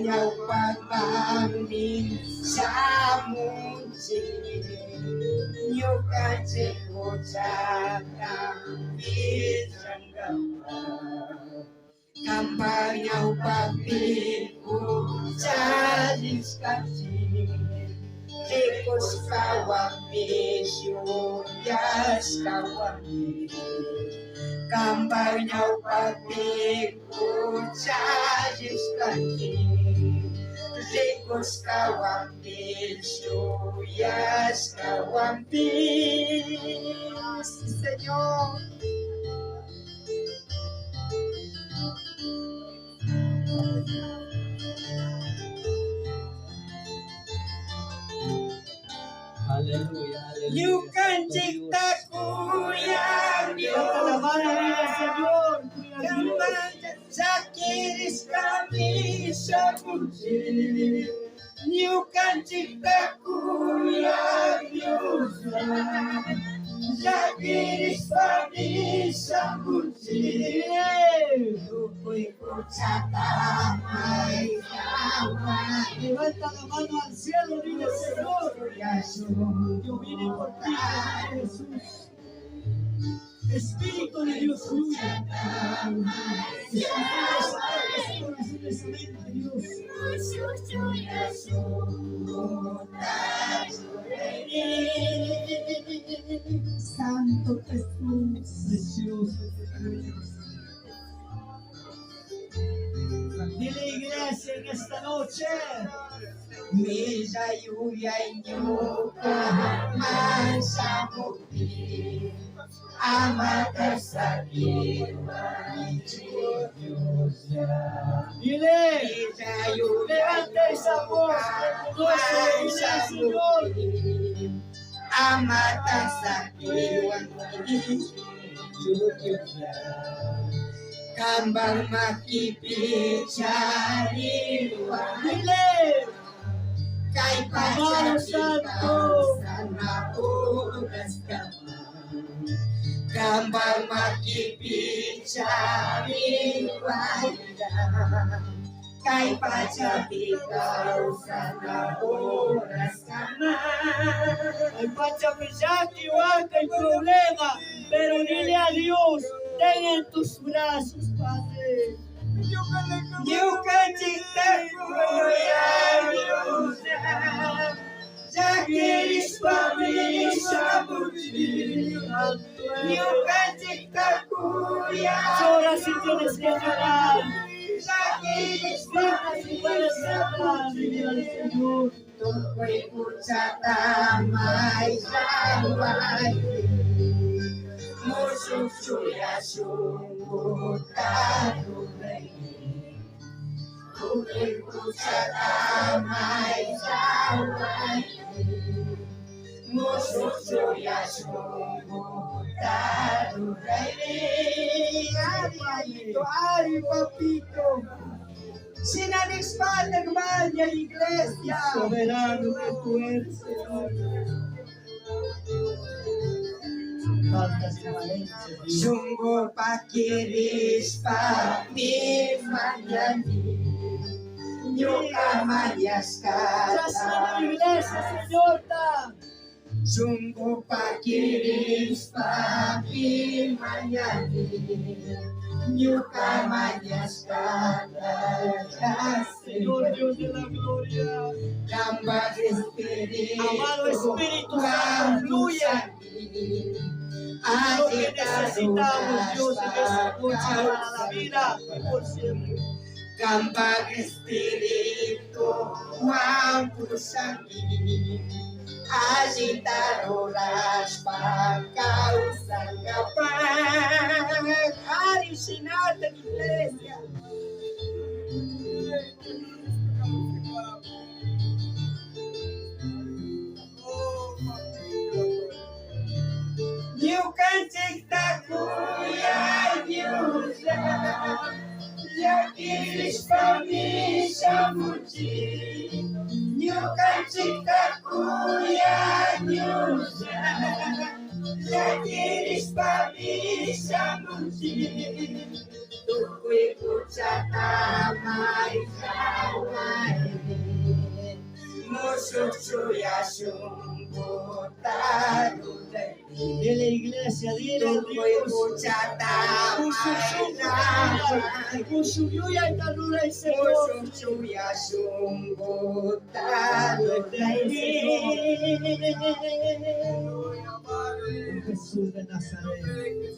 Ñawpaqmanmi shamunchik ñukanchik huchata pichankapaq. Qampa ñawpaqpi huchallishkanchik rikushkawanpish yuyashkawanpish. Qampa ñawpaqpi huchallishkanchik rikushkawanpish yuyashkawanpish. Sí, Señor. Aleluya, aleluya. Ñukanchikta kuyan Levanta la mano, dile al Señor, cuida a Dios. Llakirishkami shamunchik ñukanchikta kuyan Dioslla llakirishpami shamunchik tukuy huchata mayllawan. Levanta la mano al cielo, dile Señor, yo vine por ti, Jesús. Espíritu de Dios, fluye. Ese corazón, esa mente, Dios. Santo Jesús. Precioso. Dile, iglesia, en esta noche. Millay ñukaman shamukpi ama sakiwaychu Dioslla. Dile, levanta esa voz, reconoce, dile al Señor. Ama sakiwaychu Dioslla. Qampa makipi chariway. Dile, Kay Amado pachapi Santo. kawsana uraskama. Qampa makipi chariway. Kay pachapi kawsana uraskama. Hay pacha huaca y problema, pero dile a Dios, ten en tus brazos, Padre. Ñukanchikta kuyan Dioslla. Llakirishpami shamunchik. Ñukanchikta kuyan. Llora si tienes que llorar. Llakirishpami Grita si puedes gritar, dile al Señor. Tukuy huchata mayllaway. Mushuq chuya shunquta ruray. Tukuy huchata mayllaway. Mushuq chuya shunquta ruray. Ay, ay, papito. Sinanishpa hermana iglesia. Soberano que tú eres, Señor. Faltas y falencias, Dios. Shunqu pakirishpa mañani. Ñuka mañashkata. Chasnami, iglesia, Señor. Shunqu pakirishpa mañani. Ñuka mañashkata. Señor Dios de la gloria. Qampa espíritu. Amado Espíritu Santo, fluye. Lo que necesitamos, Dios, en esta noche para la vida y por siempre. Qampa espirituwan pushanki. Allita rurashpa kawsankapaq. Ari shinata iglesia. Ñukanchikta kuyan Dioslla. Llakirishpami shamunchik. Ñukanchikta kuyan Dioslla. Llakirishpami shamunchik. Tukuy huchata mayllaway. Mushuq chuya shunquta ruray. Dile iglesia, dile a Tukuy Dios. huchata Mushuq shunquta maylaway. ruray, mushuq yuyayta ruray, Señor. Mushuq chuya shunquta ruray. Oh, Jesús de Nazaret.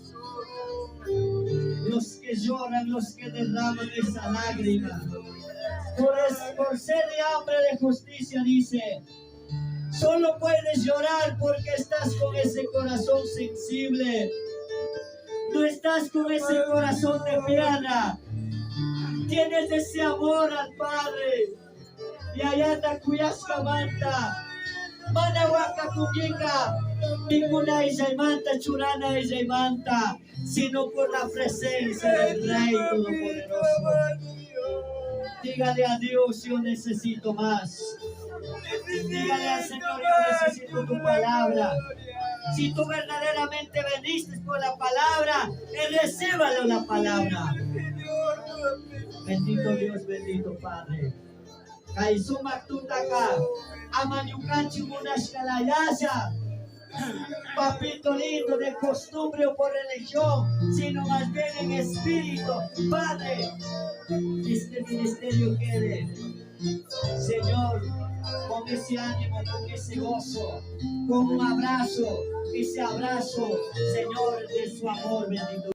Los que lloran, los que derraman esa lágrima. Por sed de hambre de justicia, dice. Solo puedes llorar porque estás con ese corazón sensible. No estás con ese corazón de piedra. Tienes ese amor al Padre. Y allá kuyasqamanta. Mana waqakunkiqa, mikuna illaymanta, churana illaymanta, sino por la presencia del Rey Todopoderoso. Dígale a Dios, yo necesito más. Dígale al Señor, yo necesito tu palabra. Si tú verdaderamente veniste por la palabra, recíbalo la palabra. Bendito Dios, bendito Padre. Kay sumaq tutaka, ama ñukanchik munashkalayasha. Papito lindo, de costumbre o por religión, sino más bien en espíritu. Padre, este ministerio quede, Señor, con ese ánimo, con ese gozo, con un abrazo, ese abrazo, Señor, de su amor bendito.